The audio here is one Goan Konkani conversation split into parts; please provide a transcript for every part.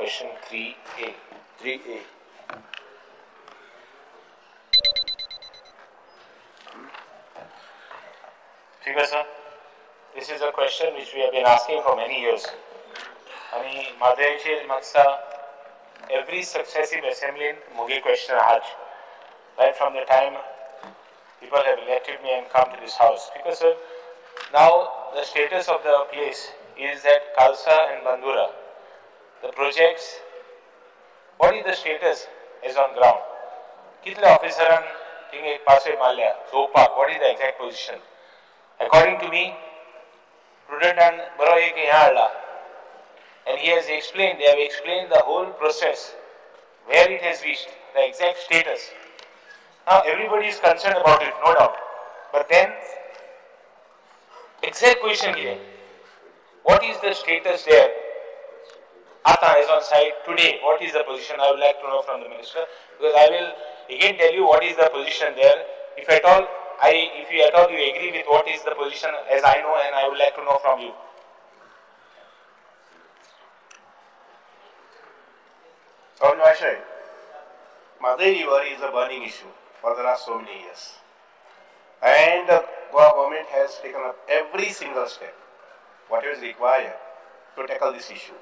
question 3A. 3A. Speaker sir, this is a question which we have been asking for many years. आनी म्हादयचेर म्हाका every successive assembly मुगे question आहाच. Right from the time people have elected me and come to this house. Because sir, now the status of the place is that Kalsa and Bandura, the projects, what is the status is on ground? कितले ऑफिसरान थिंग एक पासवे मारल्या चोवपाक, what is the exact position? According to me, Prudent बरो एक हें हाडला and he has explained, they have explained the whole process, where it has reached, the exact status. Now everybody is concerned about it, no doubt. But then, exact question here, what is the status there? Ata is on site today, what is the position? I would like to know from the minister, because I will again tell you what is the position there. If at all, if you at all you agree with what is the position as I know, and I would like to know from you. Mhadei River is a burning issue for the last so many years, and the Goa government has taken up every single step, whatever is required to tackle this issue.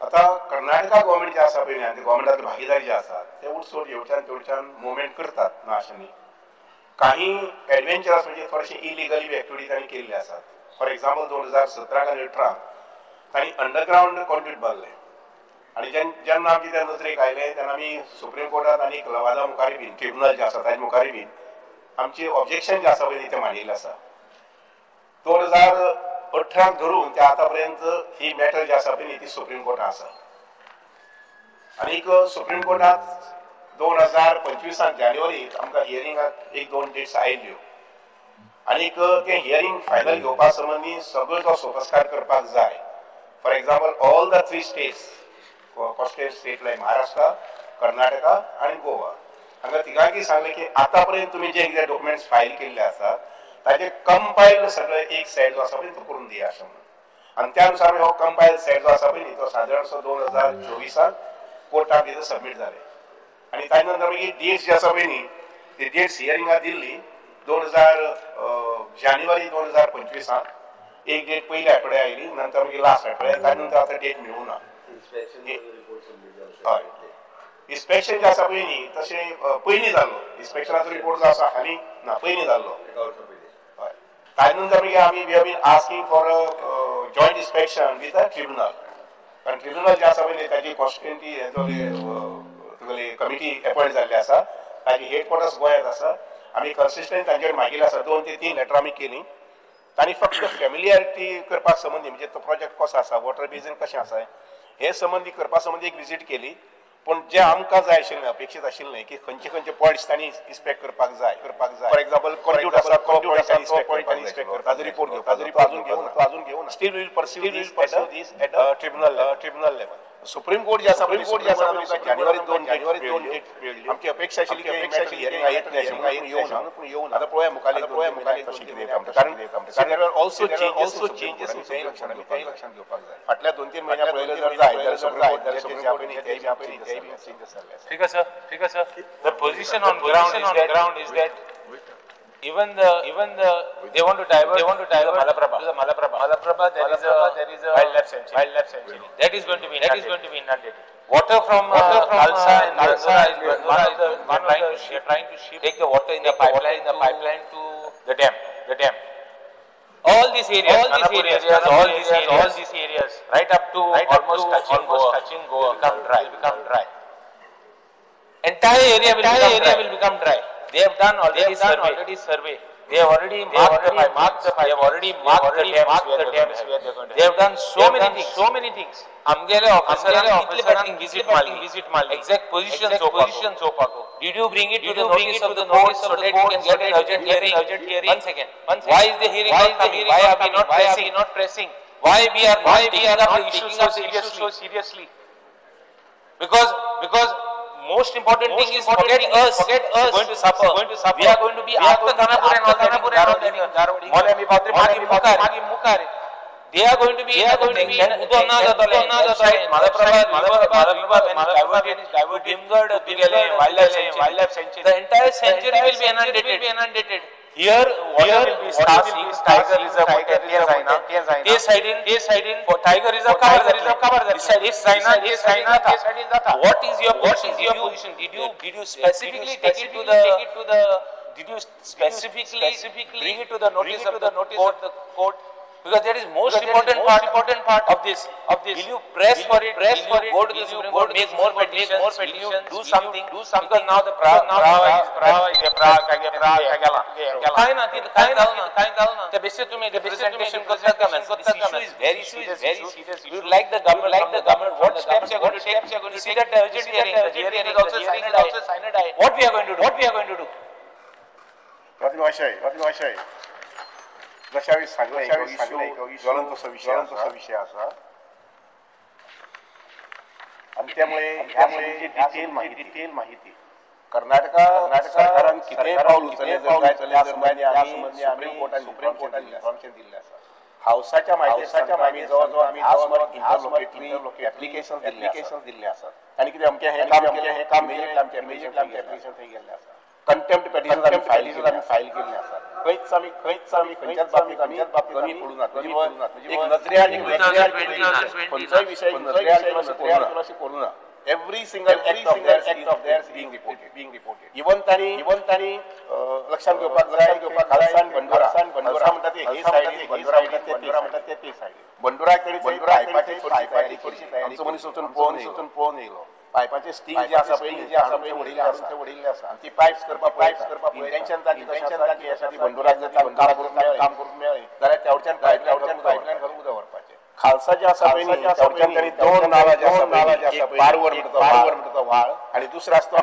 आता कर्नाटका गव्हर्मेंट जे आसा पळय न्ही, गव्हर्मेंटातले भागीदारी जे आसा ते उठसोट येवच्यान तेवच्यान मुवमेंट करतात ना अशें न्ही. काही एडवेंचरस म्हणजे थोडेशे इलिगली बी एक्टिविटी तांणी केल्ले आसात. फॉर एक्झाम्पल 2017 आनी 18 तांणी अंडरग्रावंड कॉन्क्रीट बांदलें आनी जेन्ना आमचे त्या नजरेक आयलें तेन्ना आमी सुप्रीम कोर्टात आनी लवादा मुखार बीन ट्रिब्युनल जे आसा ताजे मुखार बीन आमचें ऑब्जेक्शन जें आसा पळय तें मांडिल्लें आसा. 2018 धरून ते आतां पर्यंत ही मॅटर जी आसा पळय ती सुप्रीम कोर्टात आसा आनीक सुप्रीम कोर्टात 2025 जानेवारीक आमकां हियरिंगाक एक दोन डेट्स आयल्यो आनीक तें हियरींग फायनल घेवपा संबंदी सगळो जो सोपस्कार करपाक जाय. For example all the three states, coastal state like Maharashtra, Karnataka आनी गोवा, हांगा तिगांकी सांगलें की आतां पर्यंत तुमी जे कितें डॉक्युमेंट्स फायल केल्ले आसात ताजे कंपायल सगळें एक सेट जो आसा पळय तो करून दिया अशें म्हणून. आनी त्या अनुसार हो कंपायल सेट जो आसा पळय तो सादारणसो 2024 कोर्टाक भितर सबमीट जाले आनी ताजे नंतर मागीर डेट्स जी आसा पळय न्ही ती डेट्स हियरिंगाक दिल्ली 2000 जानेवारी 2025 एक डेट पयल्या आठवड्या आयली, नंतर मागीर लास्ट आठवड्या, ताजे नंतर आतां डेट मेळूं ना. हय, इन्स्पेक्शन जें आसा पळय न्ही तशें पयलीं जाल्लो इन्स्पेक्शनाचो रिपोर्ट जो आसा हालीं ना पयलीं जाल्लो. हय, ताजे नंतर मागीर आमी we have been asking for a joint inspection with a tribunal, कारण ट्रिब्युनल जें आसा पळय न्ही ताजी कॉन्स्टिट्युएंटी तुगेली कमिटी अपॉयंट जाल्ली आसा, ताजी हेडक्वॉर्टर्स गोंयांत आसा. आमी कन्सिस्टंट तांचे कडेन मागिल्लें आसा, 2 ते 3 लेटरां आमी केलीं. तांणी फक्त फेमिलियरिटी करपाक संबंदी म्हणजे तो प्रोजेक्ट कसो आसा, वॉटर बेजीन कशें आसा हे संबंदी करपा संबंदी एक विजीट केली. पूण जे आमकां जाय आशिल्लें, अपेक्षीत आशिल्लें की खंयचे खंयचे पॉयंट्स तांणी इन्स्पेक्ट करपाक जाय करपाक जाय. फॉर एक्झाम्पल कॉन्ड्यूट आसा, ताजो रिपोर्ट घेवपाक, ताजो रिपोर्ट अजून घेवना, अजून घेवना. Still will pursue this at a tribunal level. Supreme court जे आसा, सुप्रीम कोर्ट जे आसा जानेवारी 2 डेट आमची अपेक्षा आशिल्ली की हियरिंग येतलें, येवना, पूण येवना. आतां पळोवया मुखार कशें कितें, कारण ऑल्सो चेंजीस लक्षांत घेवपाक जाय. फाटल्या 2-3 म्हयन्या पळयलें जर जाय जाल्यार ठीक आहे सर, ठीक आहे sir. The position on ground is that even the they want to divert Malaprabha. There is a wildlife sanctuary that is going to be inundated. Water from Kalsa and Bandura is trying to ship, take the water in the pipeline to the dam. All these areas, right up to almost touching Goa, become dry. Entire area will become dry. They have done already survey. They have already marked the dams where they are going to. They have done so many things. Amgele officer visit mali exact position sopako. Did you bring it to the notice of the court so that we can get an urgent hearing? One second. Why is the hearing not coming? Why are we not pressing? Why we are not taking up the issue so seriously? Because most important thing is forget us going to suffer. We are going to be after Khanapur and all that. They are going to be उदक ना जातलें. Malaprabha diverted Bhimgad गेले wildlife sanctuary. The entire sanctuary will be inundated. Here water will be scarce. Tiger reserve ते सायडीन tiger reserve cover जातलें. This side जाता. What is your position? Did you specifically take it to the did you specifically bring it to the notice of the court? Because that is most important part of this. Will you press for it? Go to the Supreme Court, make more petitions, do something. Because now the This issue is very serious. We would like the government. What steps you are going to take? See that urgent hearing. The hearing is also signed. What we are going to do? जशें हांवें सांगलें ज्वलंत असो विशय आसा आनी त्यामुळे डिटेल माहिती कर्नाटका सरकारान कितें पावल उचललें त्या संबंदी आमी सुप्रीम कोर्टान इन्फॉर्मेशन दिल्लें आसा. हावसाच्या माहिती जवळ जवळ आमी इंटरलोकेटरी एप्लिकेशन दिल्लें आसा आनी कितें अमकें हें काम इमिजिएटली आमचें एप्लिकेशन थंय गेल्लें आसा. कंटेम्प्ट पेटिशन आमी फायल केल्लें आसा. खंयच आमी खंयच्याच बाबतींत आमी कमी पडूं नात. एक नजरे आड खंयचोय विशय नजरे आड अशें करूं ना. Every single act of theirs being reported. Even तांणी लक्षांत घेवपाक जाय. खालसान बंडोरा म्हणटा ते हे सायडीन, बंडोरा म्हणटा ते ते सायडीन. बंडोराक तांणी पायपाची थोडीशी तयारी. आमचो मनीस वचून पळोवन येयलो. पायपाचे स्टील जे आसा पळय वडिल्ले आसा आनी ती पायप्स करपाक इंटेन्शन तांची आसा ती बंडोराक जर काम करूंक मेळ्ळें जाल्यार तेवच्यान पायपलायन घालून उदक व्हरपाचें. खालसा जे आसा पळय तेवच्यान तांणी दोन नाला जे आसा पारवर म्हणटा तो व्हाळ आनी दुसरो आसता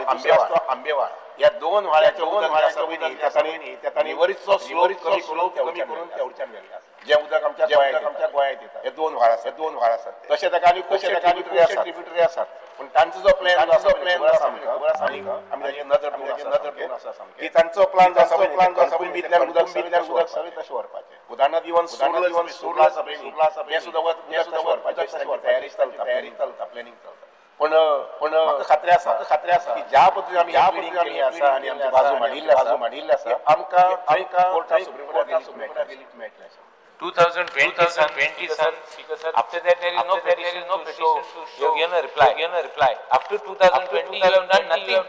आंबेवाळ. ह्या दोन व्हाळाच्या उदक तांणी वरीचो स्लोप कमी करून तेवच्यान व्हेल्लें आसा. जें उदक आमच्या गोंयांत येता हे दोन व्हाळ आसात. तशें ताका आनी खुबशे ट्रिब्युटरी आसात. पूण तांचो जो प्लॅन आसा आमी ताचेर नदर दवरून आसा की तांचो प्लान जो आसा भितरल्यान उदक सगळें तशें व्हरपाचें. उदाहरणार्थ इवन सुर्ला आसा पळय तें सुद्दां उदक व्हरपाचें तयारी चलता, प्लॅनिंग चलता. पूण म्हाका खात्री आसा की ज्या पद्दतीन आमी केल्ली आसा आनी आमची बाजू मांडिल्ली आसा आमकां कोर्टान सुप्रीम कोर्टान रिलीफ मेळटलें. 2020 sir, after that there is no petition to show. You have given a reply. After 2020 you have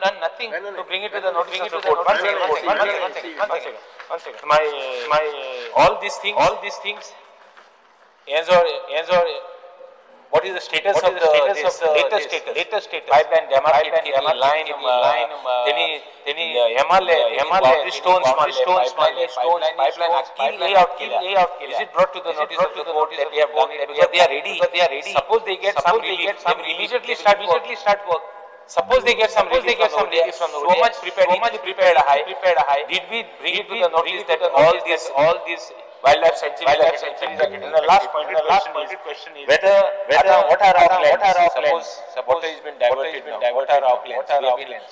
done nothing to bring it to the notice of the court. One second. My all these things what is the status of the latest status pipeline demarcated line Theni Himalaya stones pipeline layout is it brought to the notice of the court that they have done it because they are ready. Suppose they get some relief, they will immediately start work. Suppose they get some relief from the so much prepared high. Did we bring it to the notice that all these wildlife sanctuaries? And the last pointed question is whether what are our plans? Suppose water has been diverted now. What are our plans?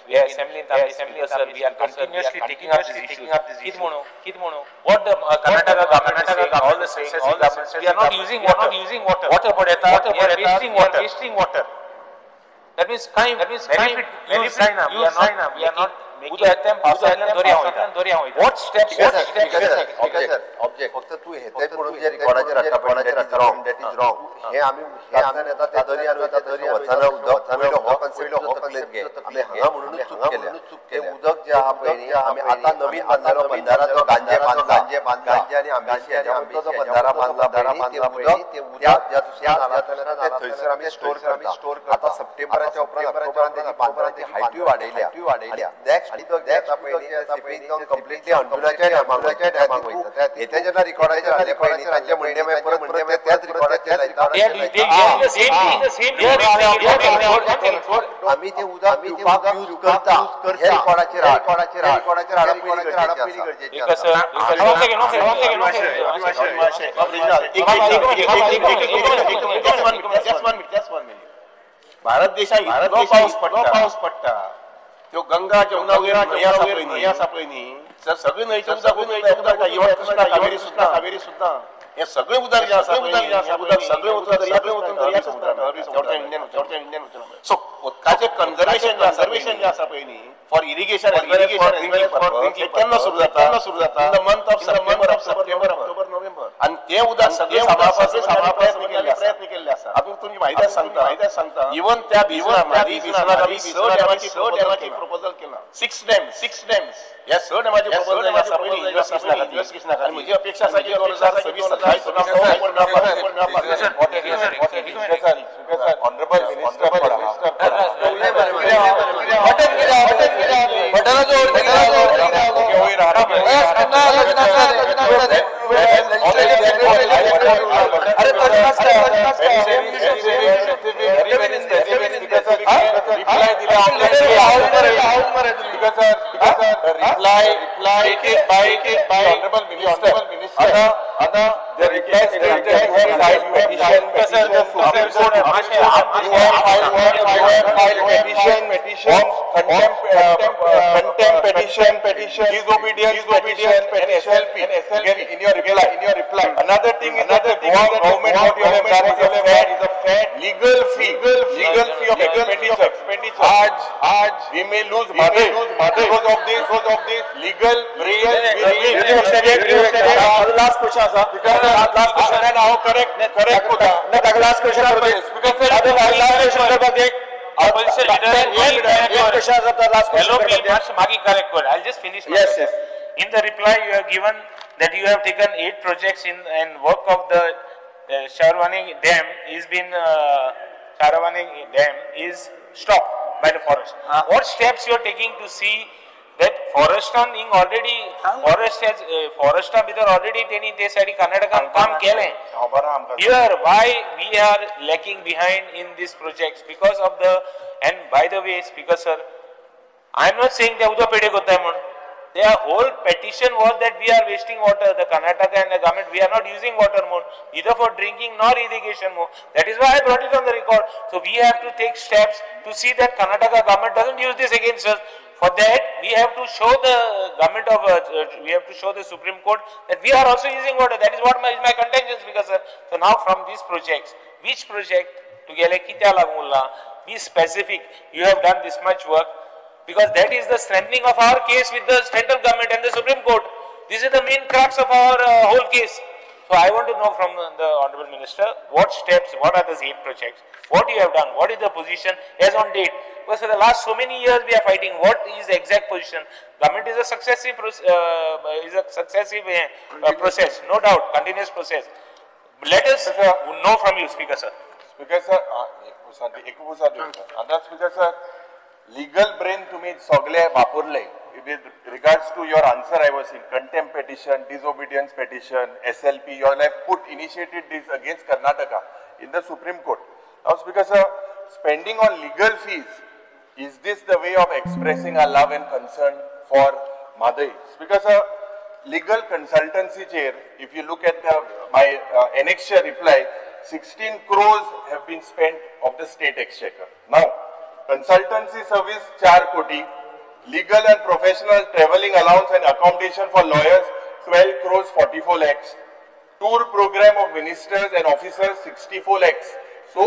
We are assembly, sir. We are continuously taking up these issues. What the Karnataka government is saying, all the successive governments, we are not using water. Water we are wasting water. That means benefit we are not What steps? Object. फक्त तू हेते म्हणून जे रिकॉर्डाचेर हाडटा पळय that is wrong. हे आमी येता ते दर्यान वता तशें वचना उदक हो कन्सेप्ट तुजो तकलेंत घे. आमी हांगा म्हणूनच चूक केल्या. ते उदक जे आहा पळय न्ही आमी आतां नवीन बांदलेलो बंदारा जो गांजे बांदला गांजे आनी आंबेशी हाज्या मदलो जो बंदारा बांदला पळय न्ही ते उदक ज्या दुसऱ्या नाल्यांतल्यान ते थंयसर आमी स्टोर करता. आतां सप्टेंबराच्या उपरांत ऑक्टोबरान तेजी बांदाराची हायटूय वाडयल्या. नेक्स्ट उदक जे येता पळय न्ही सिपेज जावन कंप्लिटली अंजुनाच्या डॅमाक वयता. हेते जेन्ना रिकॉर्डाचेर हाडले पळय न्ही तांचे म्हणणें मागीर परत परत ते त्याच रिकॉर्डाचेर लायता. आमी ते उदक पिवपाक यूज करता हे रिकॉर्डाचेर हाडप पयलीं गरजेचें आसा. भारत देशात इतलो पावस पडटा त्यो गंगा जमुना वगैरे न्हंय आसा पळय न्ही सगळी न्हंयचें उदक इवन कृष्णा कावेरी सुद्दां हे सगळे उदक जे आसा सगळे उदक इंडियन. सो उदकाचें कन्जर्वेशन जे आसा पळय न्ही फॉर इरिगेशन केन्ना सुरू जाता in the month of September, October, November. आनी ते उदक सगळे प्रयत्न केल्ले आसा. आतां तुमची म्हायती सांगता इवन त्या बिजनाक 6 डॅमाची प्रपोजल केला. 6 डॅम्स ह्या 6 डॅमाची प्रपोजल इन्व्हेस्टिगेशना खातीर. म्हजी अपेक्षा आसा की 2026 27 honourable minister reply by Honorable Minister. The reply stated you have filed petition. You have filed petition, contempt petition, disobedience petition, and SLP in your reply. Another thing is that the Goa government, what you have done is a fair legal fee of expenditure. Aaj we may lose money because of this legal brain. Last question, sir. Last question and how correct. Last question, Opposition leader, I'll just finish. Yes. In the reply you have given that you have taken 8 projects in and work of the Sharavani Dam is been Sharavani Dam is stopped by the forest. What steps you are taking to see that forest already forest has forest भितर already तेनी ते सायडी कर्नाटकान काम केलें. Here why we are lacking behind in these projects because of the, and by the way Speaker sir, I am not saying ते उदक पेडे कोत्ताय म्हूण. Their whole petition was that we are wasting water, the Karnataka and the government, we are not using water more, either for drinking nor irrigation more. That is why I brought it on the record. So we have to take steps to see that Karnataka government doesn't use this against us. For that, we have to show the government of, we have to show the Supreme Court that we are also using water. That is what is my contention, Speaker sir. So now from these projects, which project together kitya lagun, be specific, you have done this much work. Because that is the strengthening of our case with the central government and the Supreme Court. This is the main crux of our whole case. So I want to know from the Honorable Minister, what steps, what are those 8 projects, what you have done, what is the position as on date. Because for the last so many years we are fighting, what is the exact position? Government is a successive, process, no doubt, continuous process. Let us know from you, Speaker sir. Speaker sir, Speaker sir, legal brain तुम्ही सगळे वापरले. With regards to your answer, I was in contempt petition, disobedience petition, SLP, you all have initiated this against Karnataka in the Supreme Court. Now, Speaker sir, spending on legal fees, is this the way of expressing our love and concern for Mhadei? Speaker sir, legal consultancy chair, if you look at my annexure reply, 16 crores have been spent of the state exchequer. Now, consultancy service 4 crore, legal and professional travelling allowance and accommodation for lawyers 12 crores 44 lakhs, tour program of ministers and officers 64 lakhs. So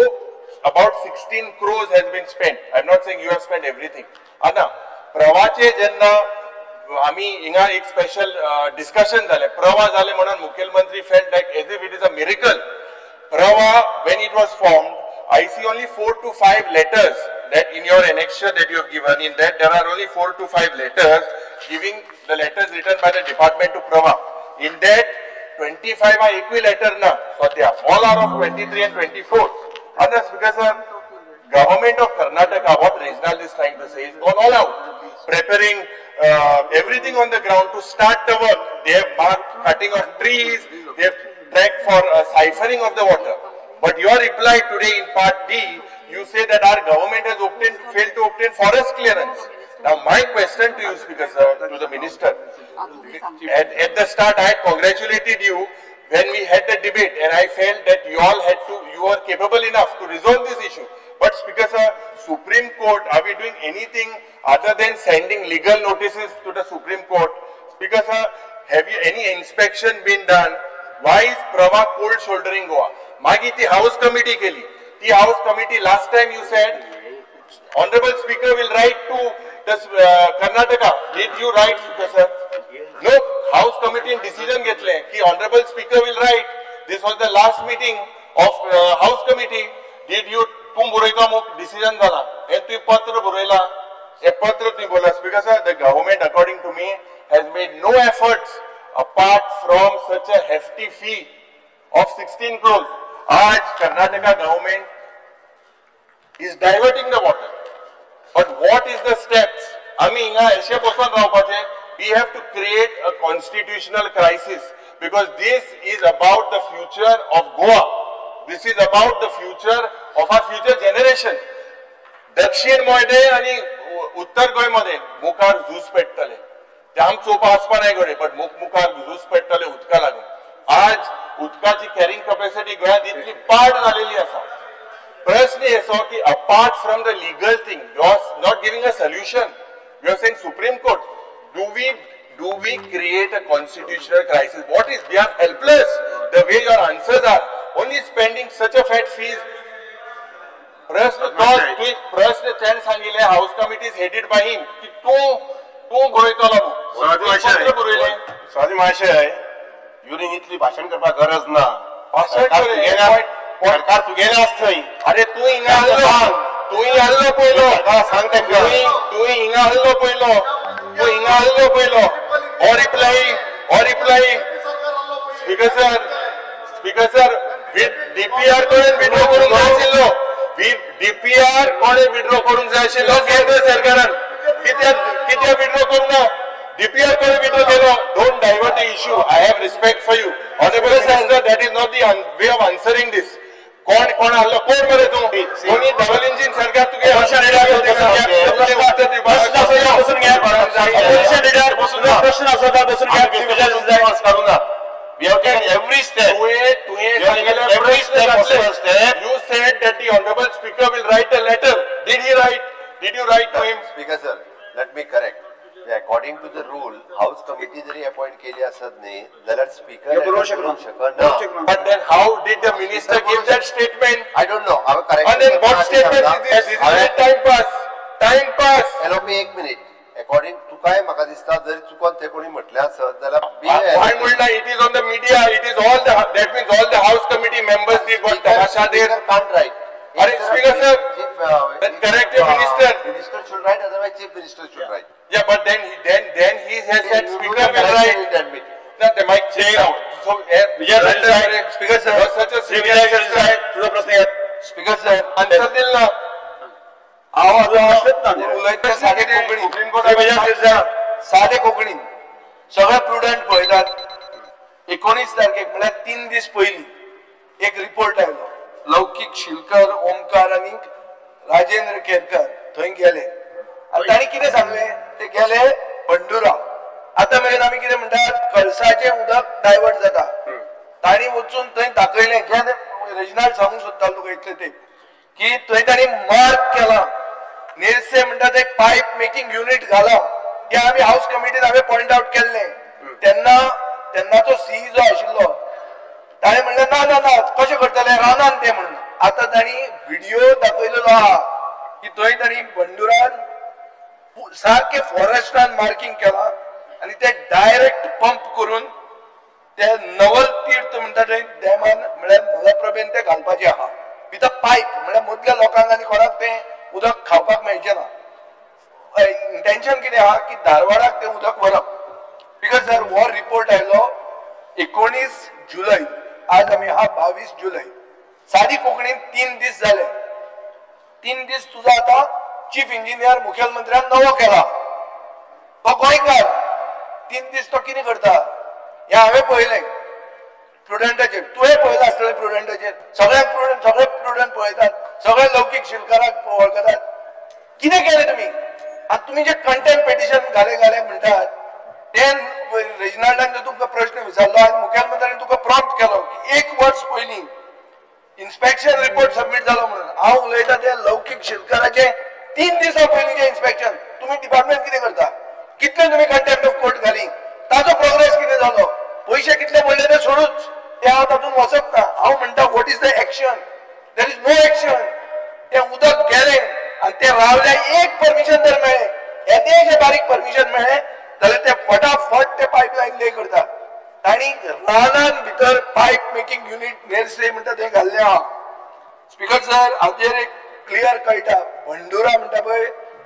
about 16 crores has been spent. I am not saying you have spent everything. Anna, प्रवाचे जेन्ना आमी हिंगा एक स्पेशल डिस्कशन जालें, प्रवाह जालें म्हणून मुख्यमंत्री felt like as if it is a miracle. Pravah, when it was formed, I see only 4 to 5 letters that in your annexure that you have given, in that there are only 4 to 5 letters giving the letters written by the department to Pravah. In that 25 are equilateral na, sadhya, all are of 23 and 24. Others, because the government of Karnataka, what Reginald is trying to say, is gone all out, preparing everything on the ground to start the work. They have marked cutting of trees, they have tracked for siphoning of the water. But your reply today in part D, you say that our government has failed to obtain forest clearance. Now my question to you, Speaker sir, to the minister, at the start I had congratulated you when we had the debate, and I felt that you all had to, you are capable enough to resolve this issue. But Speaker sir, Supreme Court, are we doing anything other than sending legal notices to the Supreme Court? Speaker sir, have you any inspection been done? Why is Prava cold shouldering Goa? मागीर ती हाऊस कमिटी केली. ती house committee last time you said honourable speaker will write to the Karnataka. Did you write sir? No. House कमिटीन decision घेतलें की honourable speaker will write. This was the last meeting of house committee. Did you? तूं बरयता मुख डिसिजन जाला हें तुवें पत्र बरयलां. हें पत्र तुवें बरयलां. Speaker sir, the government according to me has made no efforts apart from such a hefty fee of 16 crores. आज Karnataka government is diverting the water. But what is the steps? आमी हिंगा अशें बसून रावपाचें. We have to create a constitutional crisis because this is about the future of Goa. This is about the future of our future generation. दक्षिण मध्ये आणि उत्तर गोंय मध्ये मुखार झूज पेट्टले. ते आम चोवपा आसपा नाय घडये, बट मुखार झूज पेट्टले उदका लागून. आज उदकाची कॅरिंग कपॅसिटी गोंयांत इतली पाड झालेली आसा. प्रश्न असो की apart from the legal thing, you are not giving a solution. You are saying Supreme Court. Do we create a constitutional crisis? What is, we are helpless the way your answers are. Only spending such a fat fees. प्रश्न तो प्रश्न तेणें सांगिल्लें house committee is headed by him की तूं तूं बरयतलो पत्र बरयलें. स्वाती महाशय, युरीन इतली भाशण करपाक गरज ना. भाशण सरकार तुगेलें आसा थंय. अरे तूं हिंगा आहलो, तूं हिंगा आहलो पयलो, सांग तांकां. तूं हिंगा आहलो पयलो, तूं हिंगा आहलो पयलो. Or reply, or reply. Speaker sir, speaker sir, DPR कडेन विड्रॉ करूंक जाय आशिल्लो. डीपीआर कोणे विड्रॉ करूंक जाय आशिल्लो केंद्र सरकारान. कित्याक कित्याक विड्रॉ करूंक ना? डीपीआर कोणे विड्रॉ केलो? Don't divert the issue. I have respect for you honourable minister. That is not the way of answering this. कोण कोण आहलो? कोण मरे तूं? कोणी डबल इंजीन सरकार तुगे बसून घे. We have taken every step. Every step possible step. You said that the honorable speaker will write a letter. Did he write? Did you write to him? Speaker sir, let me correct. According to the rule, house committee जरी appoint केली असत न्ही जाल्यार speaker बरोवंक शकना. But then how did the minister give that statement? I don't know. हांवें correct. And then what statement is this? This is time pass. Time pass. Allow me एक मिनिट. अकॉर्डिंग तुकाय म्हाका दिसता जरी चुकोन ते कोणी म्हटलें आसत जाल्यार why म्हणला it is on the media. It is all the, that means all the house committee members did what tamasha there. Can't write. अरे speaker sir, then correct your minister. Minister should write, otherwise chief minister should write. Yeah, but then he has said speaker will write. ना ते mic change out. So speaker sir, such a serious तुझो प्रश्न घे. स्पीकर सर, आन्सर दिल ना. हांव उलयता सादे कोंकणी, सादे कोंकणीन सगळे प्रुडंट पळयतात. 19 तारखेक म्हळ्यार 3 दीस पयलीं एक रिपोर्ट आयलो. लौकीक शिलकर, ओमकार आनी राजेंद्र केरकर थंय गेले आनी तांणी कितें सांगलें, ते गेले बंडुरा. आतां मेरेन आमी कितें म्हणटात, कळसाचें उदक डायवर्ट जाता. तांणी वचून थंय दाखयलें, जें रेजिनाल्ड सांगूंक सोदतालो तुका इतलें तें, की थंय तांणी मार्क केला नेरसे म्हणटा ते पायप मेकिंग युनिट घाला. ते आमी हाऊस कमिटीन हांवें पॉयंट आवट केल्लें. तेन्ना तेन्नाचो सी जो आशिल्लो ताणें म्हणलें ना ना ना कशें करतले रानान तें म्हणून. आतां तांणी व्हिडियो दाखयलेलो आहा की थंय तांणी बंडुरान सारकें फॉरेस्टान मार्किंग केलां आनी ते डायरेक्ट पंप करून ते नवल तीर्थ म्हणटा थंय डॅमान म्हळ्यार मलप्रभेन ते घालपाचें आहा विथ अ पायप. म्हळ्यार मदल्या लोकांक आनी कोणाक तें उदक खावपाक मेळचें ना. इंटेन्शन कितें आहा की धारवाडाक तें उदक व्हरप. Because sir हो रिपोर्ट आयलो 19 जुलय, आज आमी आहा 22 जुलय. सादी कोंकणीन 3 दीस जाले. 3 दीस तुजो आतां चीफ इंजिनियर मुखेलमंत्र्यान नवो केला, तो गोंयकार. 3 दीस तो कितें करता हें हांवें पळयलें प्रुडंटाचेर. तुवें पळयलां आसतलें प्रुडंटाचेर. सगळ्यांक प्रुडंट, सगळे प्रुडंट पळयतात, सगळे लौकीक शिलकाराक वळखतात. कितें केलें तुमी? आतां तुमी जे कंटेम्प्ट पेटिशन घाले घाले म्हणटात ते रेजिनाल्डान जो तुमकां प्रश्न विचारलो आनी मुखेलमंत्र्यान तुका प्रॉम्प्ट केलो की 1 वर्स पयलीं इन्स्पेक्शन रिपोर्ट सबमीट जालो म्हणून. हांव उलयता ते लौकीक शिलकाराचे 3 दिसां पयलींचें इन्स्पेक्शन. तुमी डिपार्टमेंट कितें करता? कितले तुमी कंटेम्प्ट ऑफ कोर्ट घाली? ताजो प्रोग्रेस कितें जालो? पयशे कितले पडले ते सोडूच. ते हांव तातूंत वचप ना. हांव म्हणटा what is the action? There is no action. तें उदक गेलें आनी तें रावलें. एक परमिशन जर मेळ्ळें, येदेशें बारीक परमिशन मेळ्ळें जाल्यार ते फटाफट ते पायपलायन ले करतात. तांणी रानान भितर पायप मेकिंग युनिट नेरसे म्हणटा तें घाल्लें आहा. स्पीकर सर, हाजेर एक क्लियर कळटा, भंडुरा म्हणटा पळय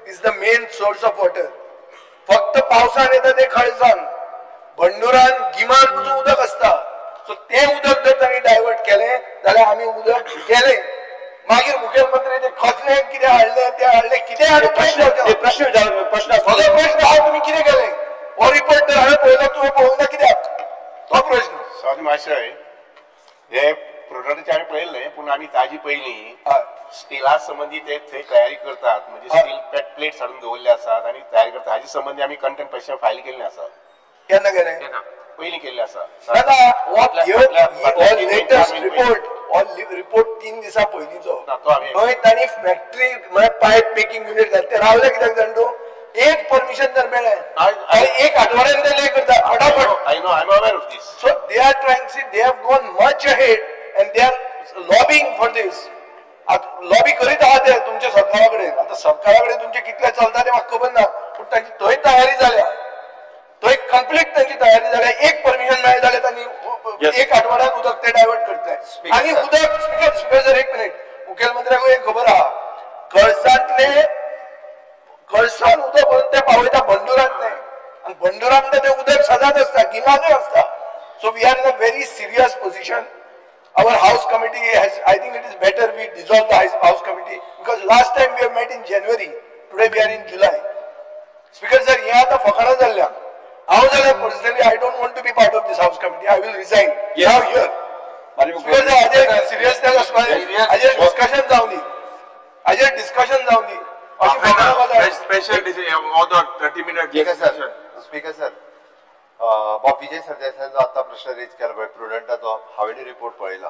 is the main source of water. फक्त पावसान येता ते खळसान, भंडुरान गिमान पसून उदक आसता. सो तें उदक जर तांणी डायवर्ट केलें जाल्यार आमी उदक गेलें. मागीर मुखेलमंत्री ते कसलें कितें हाडलें तें हाडलें कितें हाडूं प्रश्न प्रश्न प्रश्न प्रश्न हांव तुमी कितें केलें हो रिपोर्ट तर हांवें पळयलो, तुवें पळोवंक ना कित्याक? तो प्रश्न. स्वामी माशय, हे प्रोडक्टाचे आमी पळयल्लें, पूण आमी ताजी पयलीं स्टिला संबंदी ते थंय तयारी करतात, म्हणजे स्टील प्लेट्स हाडून दवरले आसात आनी तयारी करतात. हाजे संबंदी आमी कंटेंट पयशे फायल केल्ले आसा. केन्ना केलें? पयलीं केल्ले आसा. लेटस्ट रिपोर्ट, हो रिपोर्ट 3 दिसां पयलींचो. थंय तांणी फॅक्टरी म्हळ्यार पायप मेकिंग युनिट घातलें. ते रावले कित्याक जाण तूं? एक परमिशन जर मेळ्ळें आनी एक आठवड्यान ते ले करता फटाफट. I know, I am aware of this. So they are trying, see they have gone much ahead and they are lobbying for this. Lobby करीत आहा ते तुमच्या सरकारा कडेन. आतां सरकारा कडेन तुमचें कितलें चलता तें म्हाका खबर ना, पूण तांची थंय तयारी जाल्या, थंय कंप्लीट तांची तयारी जाल्या. एक परमिशन मेळ्ळें जाल्यार तांणी एक आठवड्यान उदक ते डायवर्ट करतले. आनी उदक स्पीकर स्पीकर सर एक मिनीट, मुखेलमंत्र्याकूय एक खबर आहा, कळसांतले कळसान उदक भरून ते पावयता भंडुरांतलें, आनी भंडुरा म्हणटा तें उदक सदांच आसता, गिमानूय आसता. So we are in a very serious position. Our house committee has, I think it is better we dissolve the house committee, because last time we have met in January, today we are in July. Speaker sir, हे आतां फकाणां जाल्ल्या. हांव जाल्यार personally I don't want to be part of this house committee. I will resign now here. Speaker sir, हाजेर सिरियसनेस आसपा जाय, हाजेर डिस्कशन जावं दी, हाजेर डिस्कशन जावं दी. Special order 30 minute. Speaker sir, बाब विजय सरदेसायांचो आतां प्रश्न रेज केला पळय प्रुडंटाचो, हांवें रिपोर्ट पळयला.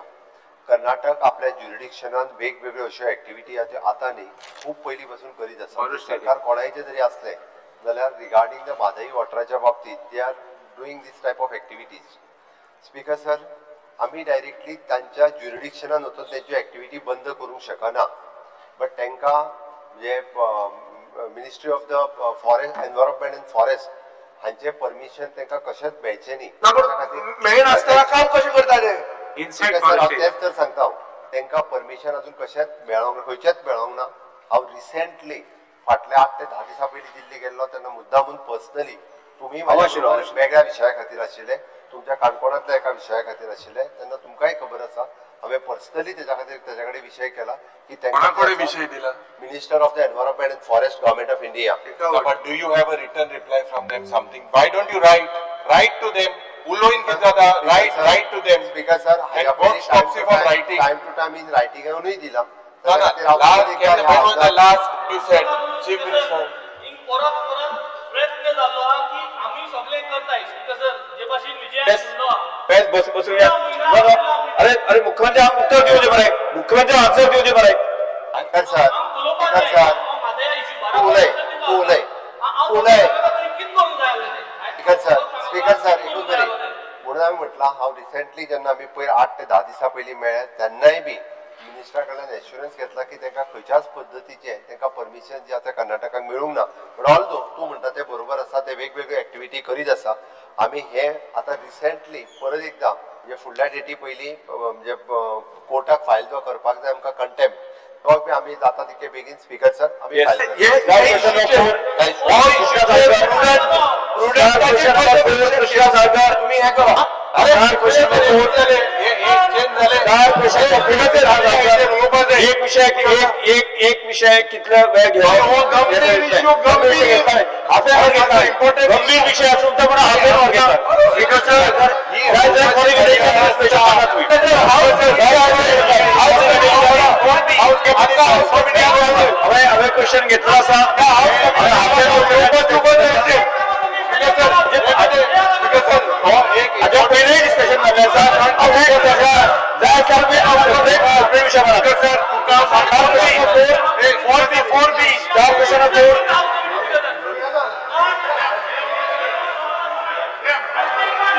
कर्नाटक आपल्या ज्युरिडिक्शनान वेगवेगळ्यो अश्यो एक्टिविटी आहा आतां न्ही, खूब पयलीं पासून करीत आसा. सरकार कोणायचें जरी आसलें जाल्यार रिगार्डींग the Mhadei वॉटराच्या बाबतींत they are doing this type of activities. Speaker sir, आमी डायरेक्टली तांच्या ज्युरिडिक्शनान वचून तेंच्यो एक्टिविटी बंद करूंक शकना, बट तांकां म्हणजे ministry of the forest environment and forest हांचे परमिशन तांकां कशेंच मेळचें न्ही. मेळनासतना काम कशें करता ते? तेच तर सांगता हांव, तांकां परमिशन अजून कशेंच मेळोंक ना, खंयचेंच मेळोंक ना. हांव रिसेंटली फाटल्या 8 ते 10 दिसां पयलीं दिल्ली गेल्लो तेन्ना मुद्दामून पर्सनली तुमी वेगळ्या विशया खातीर आशिल्ले, तुमच्या काणकोणांतल्या एका विशया खातीर आशिल्ले, तेन्ना तुमकांय खबर आसा हांवें पर्सनली तेज्या खातीर तेज्या कडेन विशय केला की कोणा कडेन विशय दिला? Minister of the environment and forest, government of India. But do you have a written reply from them something? Why don't you write? Write to them. उलोवन कितें जाता? Write, write to them. Speaker sir, And what stops you from writing? Time to time in रायटिंगानूय दिला. ना ना, last, when was the last you said, Chief Minister? In परत परत प्रयत्न जाल्लो आहा की आमी सगळे करताय. स्पीकर सर, जे भाशेन विजय बेस बस बसूया. अरे अरे, मुख्यमंत्री उत्तर दिवचे बरे, मुख्यमंत्री आन्सर दिवचे बरे. स्पीकर सर, स्पीकर सर, तूं उलय, तूं उलय, तूं उलय. स्पीकर सर, स्पीकर सर, एकूच मिनीट. म्हणून हांवें म्हटलां, हांव रिसेंटली जेन्ना आमी पयर 8 ते 10 दिसां पयलीं मेळ्ळे तेन्नाय बी मिनिस्टरा कडल्यान एश्युरन्स घेतला की तांकां खंयच्याच पद्दतीचें तांकां परमिशन जें आतां कर्नाटकाक मेळूंक ना. बट ऑल्दो तूं म्हणटा तें बरोबर आसा, ते वेगवेगळ्यो एक्टिविटी करीत आसा. आमी हे आतां रिसेंटली परत एकदां म्हणजे फुडल्या डेटी पयलीं म्हणजे कोर्टाक फायल जो करपाक जाय आमकां कंटेम्प्ट, तो बी आमी जाता तितके बेगीन स्पीकर सर आमी फायल तुमी हें करा. एक विषय एक एक विषय कितले वेळ घेवप, गंभीर विषय आसून तो पण हाफ एन घेतात. हांवें क्वेश्चन घेतलो आसा. पयलें डिस्कशन जाल्लें आसा.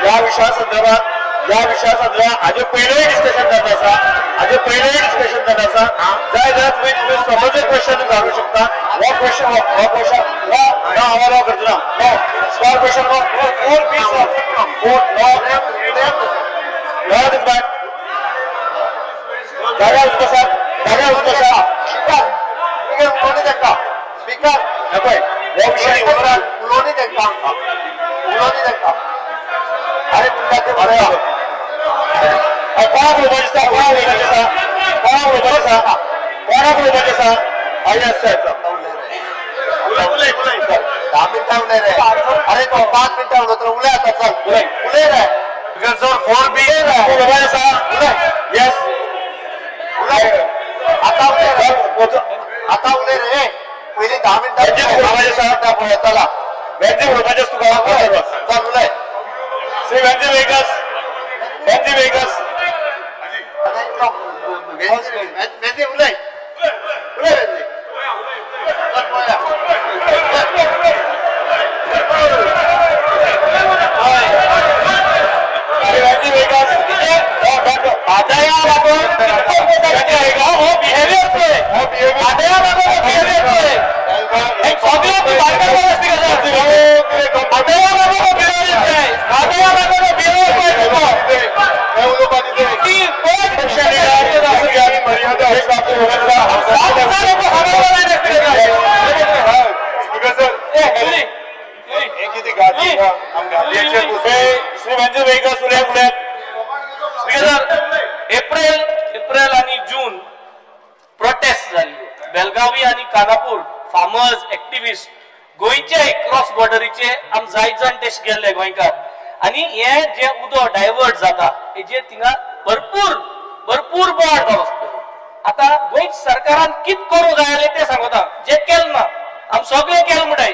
या विषया संदर्भात ह्या विशया संदर्भात हाजे पयलें डिस्कशन जाता आसा, हाजे पयलें डिस्कशन जाता आसा. जाय जाल्यार तुमी तुमी समज क्वेश्चन घालूंक शकता. हो क्वेश्चन हो क्वेश्चन ना ना हांव अलाव करचो ना. No small question no 4 B 4 no बाय जाग्यार बसा, जाग्यार बसा. स्पीकर उलोवनी तांकां, स्पीकर पळय हो विशय उलोवनी तांकां, उलोवनी तांकां. अरे म्हणटा ते बरें कोणाक उलोवपाचें आसा, कोणाक उलोवपाचें आसा, कोणाक उलोवपाचें आसा, कोणाक उलोवपाचें आसा? येस सर, उलय उलय 10 मिनटां उलय रे. अरे तो 5 मिनटां उलयतलो, उलय आतां, चल उलय उलय रे. स्पीकर सर 4 बी उलोवपाचें आसा. येस उलय आतां, उलय रे आतां, उलय रे. पयलीं 10 मिनटां उलोवपाचें आसा पळय, चला वेंजी उलोवपाचें आसा तुका, चल उलय. श्री वेंजी वेगस, वेंजी वेगस, वेंजी उलय उलय वेंजी. चल पळया. श्री वेंजी वेगस म्हादया लागून हो बिहेवियर पळय, म्हादया लागून हो बिहेवियर पळय. सगळें भायर काडपाक आसता. म्हादया लागून हो बिहेवियर पळय, म्हादया लागून हो बिहेवियर पळय. श्री वेंजी वेगस उलय उलय. एप्रिल एप्रिल आनी जून प्रोटेस्ट जाल्ली बेलगावी आनी कानापूर फार्मर्स एक्टिविस्ट गोंयचे क्रॉस बॉर्डरीचे आम जायत जाण ते गेल्ले गोंयकार. आनी हे जे उदक डायवर्ट जाता हेजे थिंगा भरपूर भरपूर बोवाळ जालो. आतां गोंय सरकारान कित करूंक जाय जालें तें सांगता, जें केलें ना आम सगळें केलें म्हणटाय.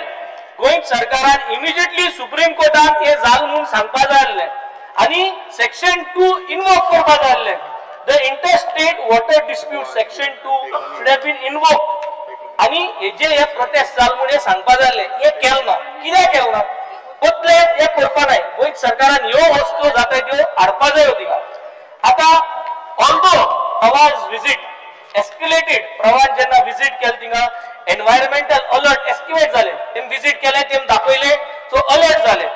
गोंय सरकारान इमिजिएटली सुप्रीम कोर्टान हें जालें म्हूण सांगपा जाय आसलें आनी सेक्शन 2 इनवोक करपा जाय आसलें. The interstate water dispute section 2 should have been invoked. आनी हेजे हे प्रोटेस्ट जाल म्हूण हें सांगपा जाय आसलें, हें केलें ना. कित्याक केलें ना? बदले हें करपा नाय. गोंय सरकारान ह्यो वस्तू जाता त्यो हाडपा जायो थिंगा. आतां ऑल्दो आवाज विजीट एस्केलेटेड, प्रवान जेन्ना विजीट केलें थिंगा एनवायरमेंटल अलर्ट एस्टिमेट जालें. तेम विजीट केलें, तेम दाखयलें, सो अलर्ट जालें.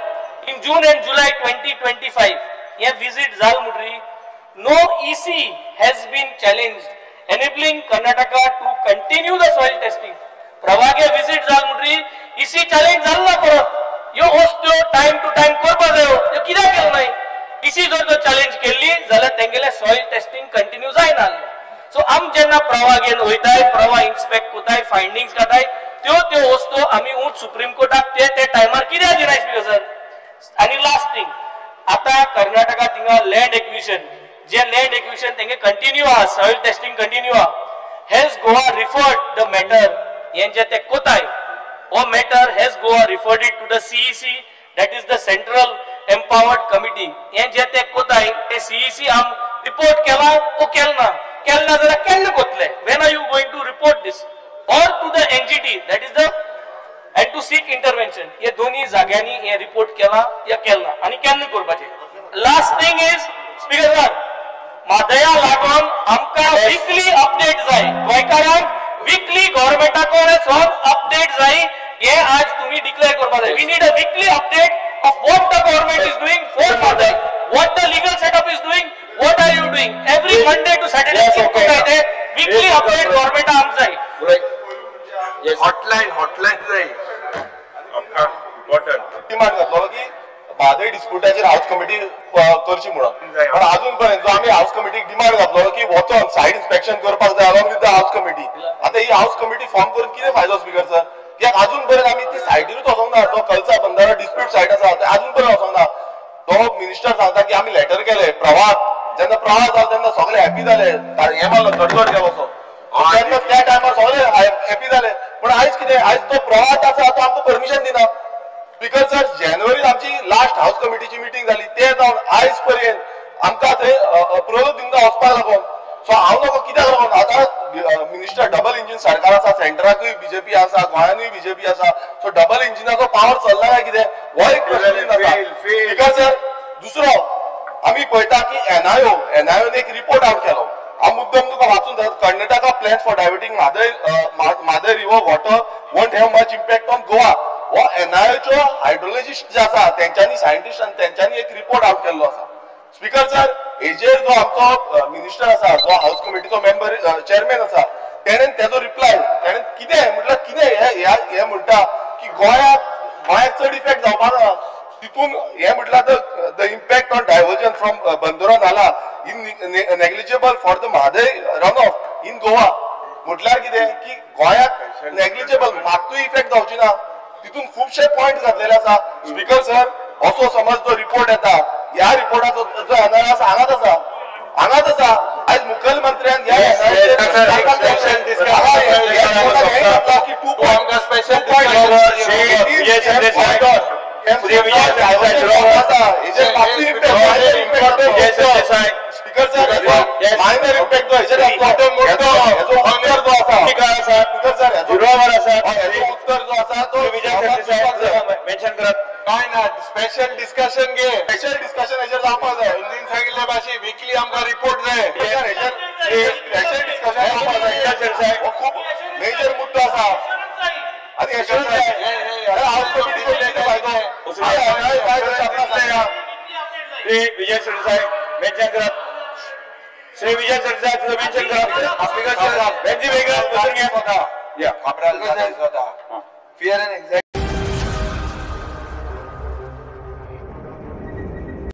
In June and July 2025 हें विजीट जाल म्हणटरी no EC has been challenged enabling Karnataka to continue the soil testing. प्रवागे visit जाल म्हणटरी EC challenge जाल ना परत. ह्यो वस्तू टायम टू टायम करपा जायो, ह्यो कित्याक केलें नाय? EC जर तो चॅलेंज केल्ली जाल्यार तेंगेलें सॉयल टेस्टिंग कंटिन्यू जायना आसलें. सो आम जेन्ना प्रवाह घेवन वयताय, प्रवाह इन्स्पेक्ट कोताय, फायंडिंग्स काडटाय, त्यो त्यो वस्तू आमी ऊंच सुप्रीम कोर्टाक ते ते टायमार कित्याक दिनाय स्पीकर सर? आनी लास्ट थिंग, आतां कर्नाटका थिंगा लँड एक्विशन, जे लँड एक्विशन तेंगे कंटिन्यू आहा, सॉयल टेस्टिंग कंटिन्यू आहा. Has Goa referred the matter, हें जे ते कोताय हो matter has Goa referred it to the CEC, that is the central empowered committee. हें जे ते कोताय ते सीईसी आम रिपोर्ट केला ओ केल ना, केल ना जाल्यार केन्ना कोतले? When are you going to report this or to the NGT, that is the and to seek intervention. हे दोन्ही जाग्यांनी हे रिपोर्ट केला या केल ना आनी केन्ना करपाचें. Last thing is speaker sir, म्हादया लागून आमकां विकली अपडेट जाय. गोंयकारांक विकली गव्हर्मेंटा कडेन अपडेट जाय, हे आज तुम्ही डिक्लेअर करपाक जाय. We need a weekly update of what the government is doing for Mhadei, what the legal setup is doing, what are you doing every Monday to Saturday. Weekly update गव्हर्मेंटा आमकां जाय. हॉटलायन हॉटलायन जाय आमकां इम्पॉर्टंट. डिमांड जातलो की म्हादय डिस्प्युटाचेर हाऊस कमिटी करची म्हणून. पण अजून पर्यंत जो आमी हाऊस कमिटीक डिमांड घातलो की वचोन सायड इन्स्पेक्शन करपाक जाय along with the house committee. आतां ही हाऊस कमिटी फॉर्म करून कितें फायदो स्पीकर सर? कित्याक अजून पर्यंत आमी ती सायटीरूच वचोंक ना. तो कलसा बंदारा डिस्प्यूट सायट आसा ते अजून पर्यंत वचोंक ना. तो मिनिस्टर सांगता की आमी लेटर केले प्रवाह, जेन्ना प्रवाह जालो तेन्ना सगळे हॅपी जाले, हें मारलो गडगड केलो असो तेन्ना त्या टायमार सगळे हॅपी जाले. पूण आयज कितें, आयज तो प्रवाह आसा तो आमकां परमिशन दिना. स्पीकर सर, जानेवारीत आमची लास्ट हाऊस कमिटीची मिटींग जाली, ते जावन आयज पर्यंत आमकां थंय अप्रुवल दिवंक ना वचपाक लागून. सो हांव नको कित्याक लागून आतां मिनिस्टर डबल इंजीन सरकार आसा, सेंटराकूय बीजेपी आसा, गोंयानूय बीजेपी आसा, सो डबल इंजिनाचो पावर चल्ला काय कितें हो एक प्रश्न आसा. स्पीकर सर, दुसरो आमी पळयता की एनआयओन एक रिपोर्ट आउट केलो. हांव मुद्दम तुका वाचून जाता. Karnataka plans for diverting Mhadei river water won't have much impact on Goa. हो एनआयओचो हायड्रोलॉजिस्ट जे आसा तेंच्यांनी सायंटिस्ट आनी तेंच्यांनी एक रिपोर्ट आउट केल्लो आसा. स्पीकर सर, हेजेर जो आमचो मिनिस्टर आसा, जो हाऊस कमिटीचो मेंबर चेअरमॅन आसा, तेणेन तेजो रिप्लाय तेणेन कितें म्हटल्यार कितें हें म्हणटा की गोंयाक चड इफेक्ट जावपा ना. तितून हें म्हटल्यार the impact on diversion from Bandora Nala in negligible for the Mhadei run off in Goa. म्हटल्यार कितें की गोंयाक नेग्लिजेबल मात्तूय इफेक्ट जावची ना. तितून खुबशे पॉयंट घातलेले आसा. स्पीकर सर, असो समज जो रिपोर्ट येता, ह्या रिपोर्टाचो जो एनआय आसा हांगाच आसा, हांगाच आसा. आयज मुखेलमंत्र्यान ह्या की 2.2 स्पीकर सर, मायनर इम्पॅक्ट जो हेजेर उत्तर जो आसा, स्पीकर सर हेजो उत्तर जो आसा तो मेन्शन करात. काय ना, स्पेशल डिस्कशन घे. स्पेशल डिस्कशन हेजेर जावपाक जाय. इंजिन सांगिल्ले भाशेन विकली आमकां रिपोर्ट जाय. हेजेर स्पेशल डिस्कशन जावपाक जाय. हो खूब मेजर मुद्दो आसा आनी एश्योरन्स जाय. हाऊस कमिटीचो कितें फायदो? श्री विजय सरदेसाय मेन्शन करात. श्री विजय सरदेसाय तुझं मेन्शन करात. बेंजी वेगळा बसून घ्या. Fear and anxiety.